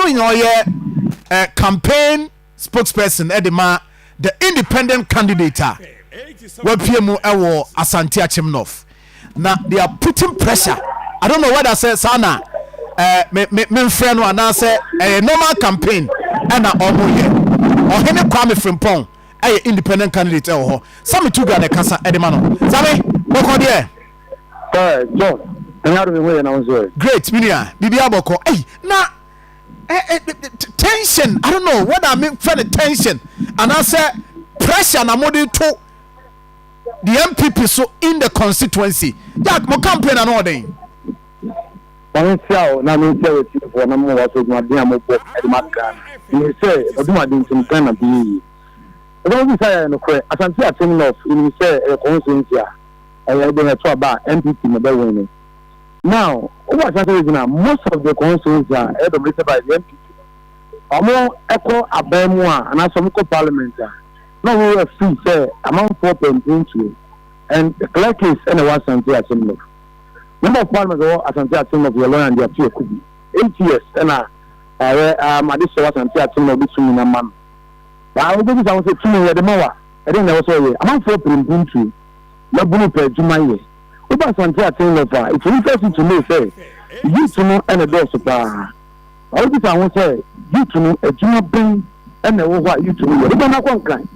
Ɔno na ɔyɛ campaign spokesperson ɛde ma the independent candidate a wapie mu ɛwɔ Asante Akyem North, na they are putting pressure. I don't know whether sɛ saa na me me memfrɛ no anaasɛ ɛyɛ normal campaign ɛna ɔmo yɛ. Ɔhene Kwame Frimpong ɛyɛ independent candidate ɛwɔ hɔ. Sami Tuga na ɛkasa ɛde ma no. Sami, bɔkɔ deɛ? John, ɛnyɛ ado mi ho yɛ na wo nso ɛ? Great, minia, biribi abɔkɔ. Ɛy, na tension, I don't know whether me fɛ no tension anaasɛ pressure na mo de to the NPP so in the constituency. Jack, mo campaign ano ɔden? Wɔn nsia o, na mi nsia wɔ tiefoɔ na mo wɔ so adwumaden a mo bɔ ɛde ma Ghana mi sɛ ɔdwumaden nti Ghana bi yie. Ɛbɛn bi sɛ ɛyɛ nokorɛ, Asante Akyem North enim sɛ ɛyɛ constituency a ɛyɛ ɛde ɛto aba a NPP na ɛbɛ win. Now, wọ́n Asante Region a, most of the constituency a ɛyɛ dominated by the NPP, wɔn ɛkɔ aban mu a anaasɛ wɔn kɔ parliament a, na wɔn yɛ free sɛ amanfoɔ pɛ mpuntuo, and the clear case ɛna ɛwɔ Asante Akyem North. Member of Parliament wɔ Asante Akyem North yɛ lawyer Andy Appiah Kubi. 8 years ɛna ɛyɛ adehyɛ wɔ Asante Akyem North bi tumi na ma no baa. Wobɛbi sa wɔn sɛ tumi yɛde ma wa, ɛde na ɛwɔ sɛ ɔyɛ amanfoɔ pere mpuntuo, mabunu pɛ adwuma yɛ. Woba Asante Akyem North a, it interesting to know sɛ youth no ɛna dɔɔso paa. Ɔwobisa ho sɛ youth no adwuma bɛn ɛna ɛwɔ hɔ a youth no yɛ wobɛn akɔ Nkran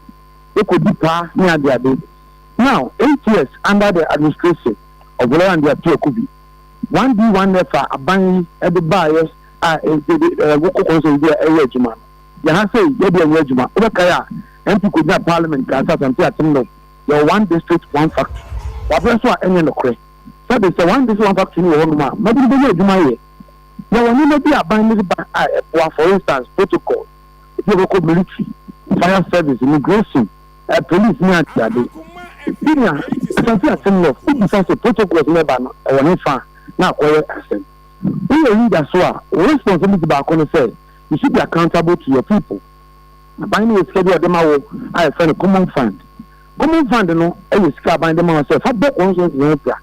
ekodi paa ne adeade. Now, 8 years under the administration of lawyer Andy Appiah Kubi, 1D 1F a aban yi ɛde baayɛ a ɛde ɛwɔ kɔkɔ bi a ɛyɛ adwuma no, yɛha sɛ yɛde ɛnyɛ adwuma. Wobɛkae a, MP kogyina parliament kaa sɛ Asante Akyem North yɛwɔ one district, one factory. Wabere nso a ɛnyɛ nokorɛ sɛde sɛ one district, one factory no wɔ hɔnom a mabiri bɛyɛ adwuma yɛ. Yɛwɔ nneɛma bi a aban no de ba a ɛboa, for instance protocol ebi a bɛkɔ military, fire service, immigration, police ne adeade bi. Na Asante Akyem North, wobisa sɛ protocols no ɛba no ɛwɔ ne fa na akɔyɛ asɛm. Woyɛ leader so a, wo responsibility baako no sɛ you should be accountable to your people. Aban no yɛ sika bi a ɔde ma wo a yɛfrɛ no common fund. Common fund no ɛyɛ sika aban de ma wo sɛ fa bɔ constituency ho bra.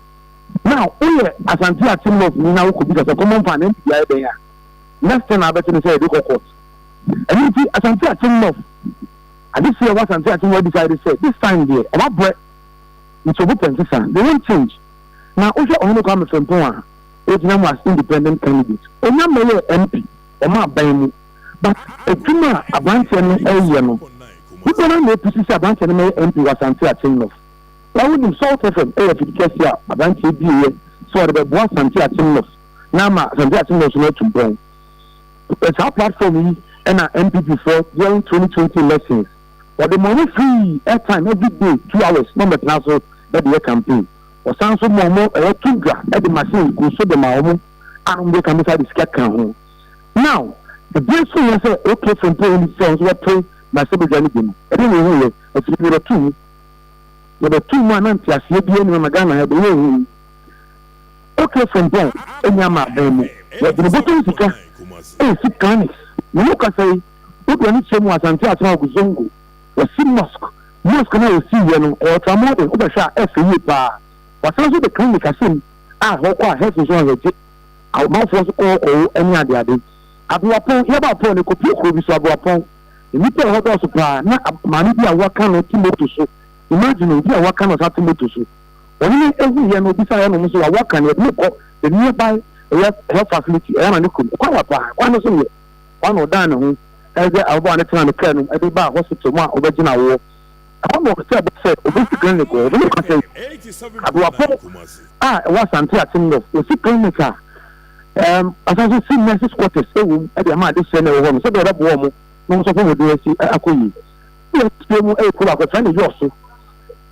Now, woyɛ Asante Akyem North ni na wokɔ bisa sɛ common fund NPP ayɛ dɛn a, next thing a abɛte ne sɛ yɛde kɔ court. Ɛno nti Asante Akyem North adeseɛ wɔ Asante Akyem North decide sɛ this time deɛ ɔmo abrɛ nti ɔmo pɛ nsesa, they won't change. Na wohwɛ Ɔhene Kwame Frimpong a ogyina mu as independent candidate, onya mmɛyɛ MP ɔmo aban mu, but adwuma a aberanteɛ no ɛyɛ no dodoɔ no na epusi sɛ aberanteɛ no mɛyɛ MP wɔ Asante Akyem North. Na wonim Salt FM ɛyɛ afidi kɛse a aberanteɛ bi yɛ sɛ ɔde bɛboa Asante Akyem North na ama Asante Akyem North no atu mpɔn. Saa platform yi ɛna NPP for during 2020 elections wɔde ma ɔmo free airtime every day 2 hours na ɔmɛtena so ɛde yɛ campaign. Ɔsan so ma ɔmo ɛyɛ tundra ɛde machine gu so de ma ɔmo a ɔmo de campaign sa de sika ka ho. Now, ebi nso yɛ sɛ okay, Frimpong ni sɛ ɔnso wɔpere mmarahyɛbadwa no bi no, ɛde na ehu yɛ afiri bi yɛbɛtu mu, yɛbɛtu mu a na nteaseɛ bi anim ama Ghana ha ɛbɛyɛ ehu yi. Okay, Frimpong enya ama aban mu wɔde ne bɔtɔm sika ɛnsi clinics. Ne mu kasa yi, wode ɔne kyerɛ mu Asante Akyem Agogo Zongo, wɔsi mosque. Mosque no a wɔsi yɛ no ɛyɛ ultramodern, wobɛhwɛ a ɛfɛ yie paa. Wasan so de clinic ahyɛ mu a hɔ kɔ a health insurance agye amanfoɔ nso kɔ hɔ kɔwo ɛne adeade. Aboapɔn, yɛba apɔn no kɔpie kuro bi so, Aboapɔn, nnipa a ɛhɔ dɔɔso paa na maame bi a waka no te moto so. Imagine obi a waka no sa te moto so. Ɔno ne ehu yɛ no obisa yɛ no nso wa waka no yɛde no kɔ the nearby ɛyɛ health facility ɛyɛ na ne kurom kwan wa paa kwan no so yɛ kwan na ɔdan ne ho ɛdɛ ababaawa ne tena ne kaa no ɛde ba hospital mu a ɔbɛgyina awoɔ ɛhɔ na ɔsɛ ɛbɔ sɛ obesi clinic wɔ ɔbɛn kasa yi. Aboapɔn a ɛwɔ Asante Akyem North, osi clinic a asan so si nurses quarters ɛwɔ mu ɛde ama adehyɛ na ɛwɔ hɔ no sɛdeɛ ɔbɛboa ɔmo na ɔmo nso fɔm ɔde asi akɔ yie. Ɛyɛ tie mu ɛyɛ kuro baako fɛn ne yɛ ɔso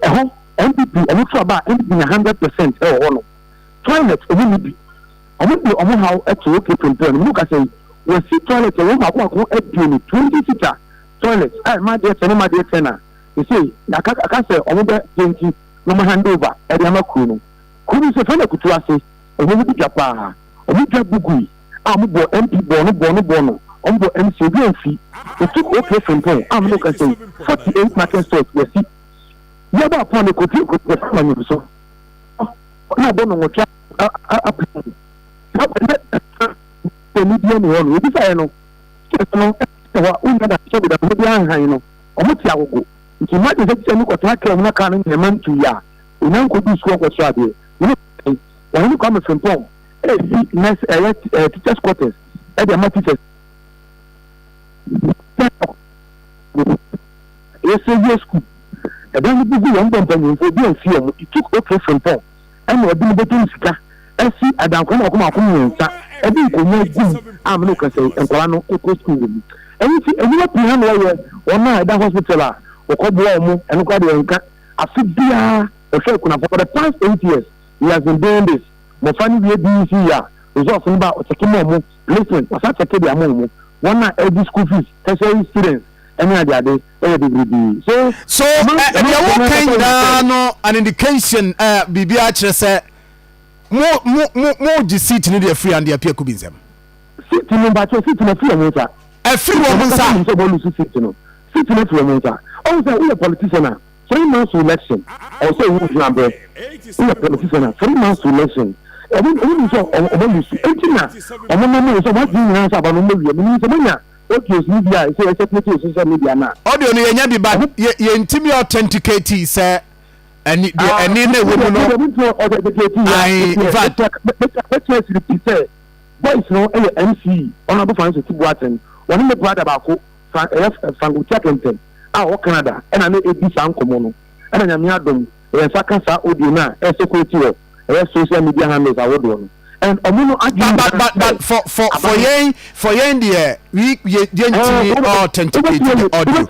ɛhɔ NPP ɔmo to aba a NPP nya 100% ɛwɔ hɔ no. Toilet ɔmo ni bi, ɔmo de ɔmo haw ɛto okay Frimpong no mu kasa yi, wɔsi toilet ɛwɔ baako baako 20, 20 seater toilet a ɛma adeɛ 10, ɛma adeɛ 10 a ɛsɛ aka aka sɛ ɔmo bɛ paint na ɔmo hand over ɛde ama kuro no. Kuro bi sɛ fɛn na kutu ase ɔmo bi dwa paa, ɔmo dwa bugui a ɔmo bɔ MP bɔ no bɔ no bɔ no, ɔmo bɔ MC obi anfi otu. Okay Frimpong a mo kasa yi, 48 market stalls yɛsi yɛbɔ apɔn ne kofi kofi fama nyim so na ɔbɔ no nwɔtwe apem ɛni bi ɛni hɔ no ebisa yɛ no. Teachers no te hɔ a wonnya da sɛ da ho biara nhan no, wɔte agogo. Nti imagine sɛ teacher no kɔtena kaa mu na kaa no nneɛma ntu yɛ a, onya nkɔduu sukuu ɔnkɔsrɛ adeɛ. Me ne wo Ɔhene Kwame Frimpong resi nurse ɛyɛ teachers quarters de ama teachers. Yɛsɛ wie sukuu. Ɛdan no bu gu yɛn bɔ mpanyinfoɔ obi ansi wɔn. It took OK Frimpong ɛna ɔde ne bɔtɔm sika asi adankwa mmaako mmaako mmiɛnsa ɛde nkonnwa agu mu a me ne wo kasa yi nkwadaa no kɔ sukuu wɔ mu. Ɛno nti nnwuma pii na wɔyɛ wɔn a ɛda hospital a wɔkɔboa wɔn ɛno koraa deɛ yɛnka. Afe biara ɔhwɛ akunafoɔ for the past 8 years he has been doing this. Mmɔfra no wie BECE a results no ba a ɔkyɛke ma wɔn, placement wasan kyɛke de ama wɔn, wɔn a ɛgye school fees, tertiary students ɛne adeade ɛyɛ bebrebe. So So deɛ woka nyinaa no an indication biribiara kyerɛ sɛ mo mo mo mo gye seat no de afiri Andy Appiah Kubi nsam. Seat no mpakyɛ seat no afiri wɔn nsa. Afiri wɔn nsa. Wɔn sɛ wɔn lose seat no, seat no afiri wɔn nsa. Ɔhu sɛ woyɛ politician a, 3 months to election ɔwɔ sɛ owu gyina brɛ. Woyɛ politician a, 3 months to election ɔmo nim sɛ ɔmo lose, enti na ɔmo nam yɛ sɛ ɔmo adwene nyinaa sɛ aba no ɔmo bɛwia. Menim sɛ monya audios ni bi a ɛsɛ ɛsɛ play to social media na Audio no yɛnya bi, but yɛntumi authenticate sɛ ɛni deɛ ɛni na ɛwɔ mu no. Ayi, in fact bɛtumi asiri pi sɛ boys no yɛ MC Honourable Francis Boateng, wɔne ne brother baako Fra ɛyɛ Frank Otia Kɛntɛn a ɔwɔ Canada ɛna ne ɛdi saa nkɔmmɔ no. Ɛna Nyame adom yɛn nsa ka saa audio no a ɛcirculate wɔ ɛyɛ social media handles ahodoɔ no, and ɔmo no adwene but but but for yɛn deɛ we yɛ yɛntumi authenticate the audio.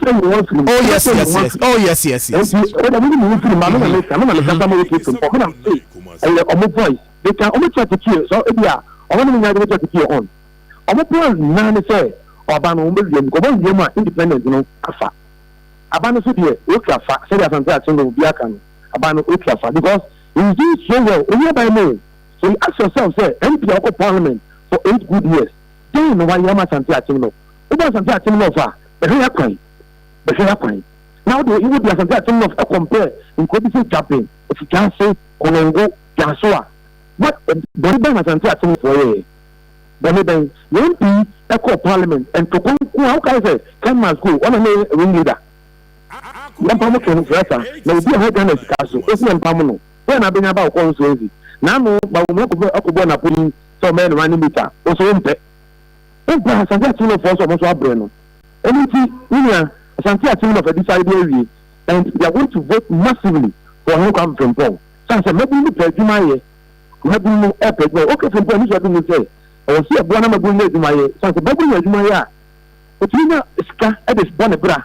Oh yes, oh yes. Nti ɛna mo ne mo firi ma me na meka me na mekasa ma wɔtie firi ɔmo na mse ɛyɛ ɔmo voice. They can ɔmo tua tetie so ebi a ɔmo ne mo nyinaa de bɛtua tetie on ɔmo plan nyinaa ne sɛ ɔba no ɔmo bɛwia mu, ɔmo wia mu a independent no afa aba no so deɛ otwa fa sɛdeɛ Asante Akyem no obi aka no aba no otwa fa because he is doing so well. Onye aban mu o. So you ask yourself sɛ MP a ɔkɔ parliament for 8 good years den na wayɛ ama Asante Akyem no? Wobɔ Asante Akyem North a, bɛhwɛ yɛ kwan, bɛhwɛ yɛ kwan na wode Asante Akyem North compare nkuro bi sɛ Dwaben, Ofidwase, Konongo, Dwaso a, what bɔne bɛn na Asante Akyem foɔ yɛɛ? Bɔne bɛn? Yɛn MP ɛkɔɔ parliament ntɔkwa nko a wokae sɛ Ken must go, ɔna ne ring leader. Yɛmpa mo Ken frɛ na obi a ɔhɛ Ghana sika so osi yɛmpa mo no bɛn na abɛnya ba wo constituency n'ano ba wo mu akɔbɔ n'aponi sɛ ɔmɛyɛ no running mate a wo so wompɛ wompɛ. Asante Akyem North foɔ nso ɔmo nso abrɛ no. Ɛno nti wo nua Asante Akyem North decide awie and they are going to vote massively for Ɔhene Kwame Frimpong san sɛ mmabunu no pɛ adwuma ayɛ. Mmabunu no ɛpɛ adwuma ayɛ. Okay, Frimpong ani so adu mu sɛ ɛwɔ sɛ ɛboa na mmabunu no adwuma ayɛ san sɛ mmabunu yɛ adwuma ayɛ a otumi nya sika ɛde bɔ ne bra.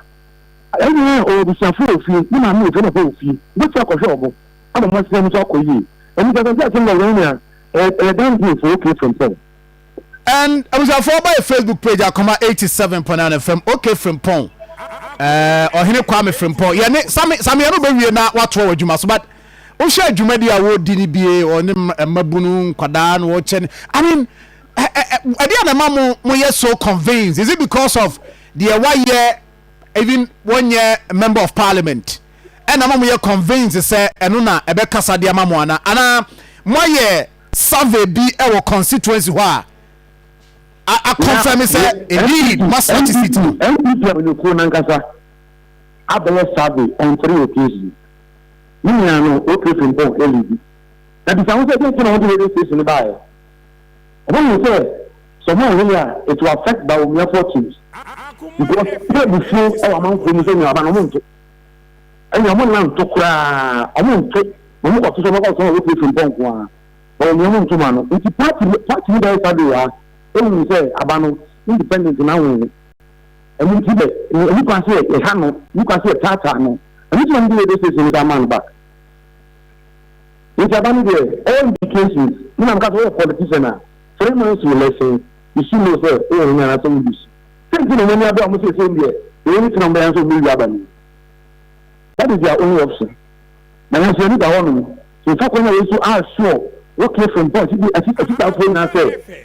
Ɛnyɛ ɔwɔ abusuafo wɔ fie, ne maame wɔ fie, ne papa wɔ fie, wobɛtumi akɔhwɛ ɔmo ama mo asena mu nso akɔ yie. Ɛno nti Asante Akyem North wɔn nua ɛyɛ done deal for Okay Frimpong. And abusuafoɔ ba yɛ Facebook page Akoma 87.9 FM. Okay Frimpong, Ɔhene Kwame Frimpong, yɛne Sami Sami yɛne wobɛwie na watoa wɔ adwuma so, but wohwɛ adwumadi a wɔredi no bie ɔne mmabunu nkwadaa na wɔkyɛ no, I mean, ɛdeɛ na ɛma mo moyɛ so convinced? Is it because of deɛ wayɛ even wɔnyɛ member of parliament ɛna ma moyɛ convinced sɛ ɛno na ɛbɛkasa de ama mo ana moayɛ survey bi ɛwɔ constituency hɔ a a confirm sɛ indeed moasate seat no? NPP amanyɔkuo nankasa abɛyɛ survey on three occasions ne nyinaa no Okay Frimpong ɛlead. Na bisa ho sɛ deɛ nti na wɔde radio station no baeɛ. Ɔmo hu sɛ sɛ ɔmo anhwɛ yie a, it will affect Bawumia fortunes because sɛ abufuo ɛwɔ amanfoɔ mu sɛ nea aba no ɔmo nto ɛnea ɔmo nna nto koraa ɔmo nto na ɔmo kɔto sɛ ɔmo akɔ sɔn Okay Frimpong nko ara, Bawumia ɔmo nto ma no. Nti party no bɛyɛ survey wɔ ha ehu sɛ aba no independent na awo ɛno nti dɛ ɛni kwan sɛ yɛha no, ɛni kwan sɛ yɛtaataa no. Ɛno nti na ɔmo de radio station no ama no back. Nti aba no deɛ, all indications ne na meka sɛ woyɛ politician a, 3 months to election you should know sɛ wowɔ hene anaasɛ wo lose. Sɛ nti na ɔmo ani abere a ɔmo sɛ sɛ deɛ the only thing ɔmo bɛyɛ nso ɔmo wi aba no, that is their only option. Na yɛn nso yɛn da hɔ nom nfa kwan a yɛn nso assure Okay Frimpong akyitaafoɔ nyinaa sɛ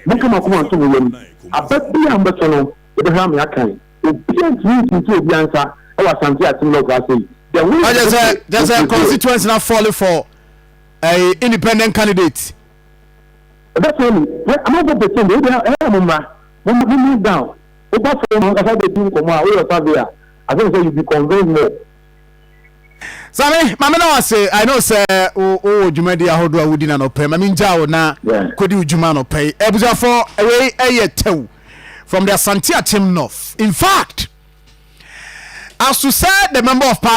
monka mo akoma nto mo yam. Aba bi a mobɛto no yɛbɛhwɛ ama yɛakan. Obiara ntumi ntintim obiara nsa ɛwɔ Asante Akyem North ha sei. The way ɔkyɛ sɛ kyɛ sɛ constituency na fall for a independent candidate. Definitely, amanfoɔ pɛ change ebi ɛyɛ mo mmra mo mo down. Woba fam ankasa bɛdi nkɔmmɔ a, woyɛ survey a, I think sɛ you be convinced more. Sami, maame na wase, I know sɛ wowɔ dwumadi ahodoɔ a wodi na nɔpɛ. Maame ngya wo na kɔdi wo dwuma nɔpɛ yi. Abusuafo, wei ɛyɛ tɛw from the Asante Akyem North. In fact, as to say the member of parliament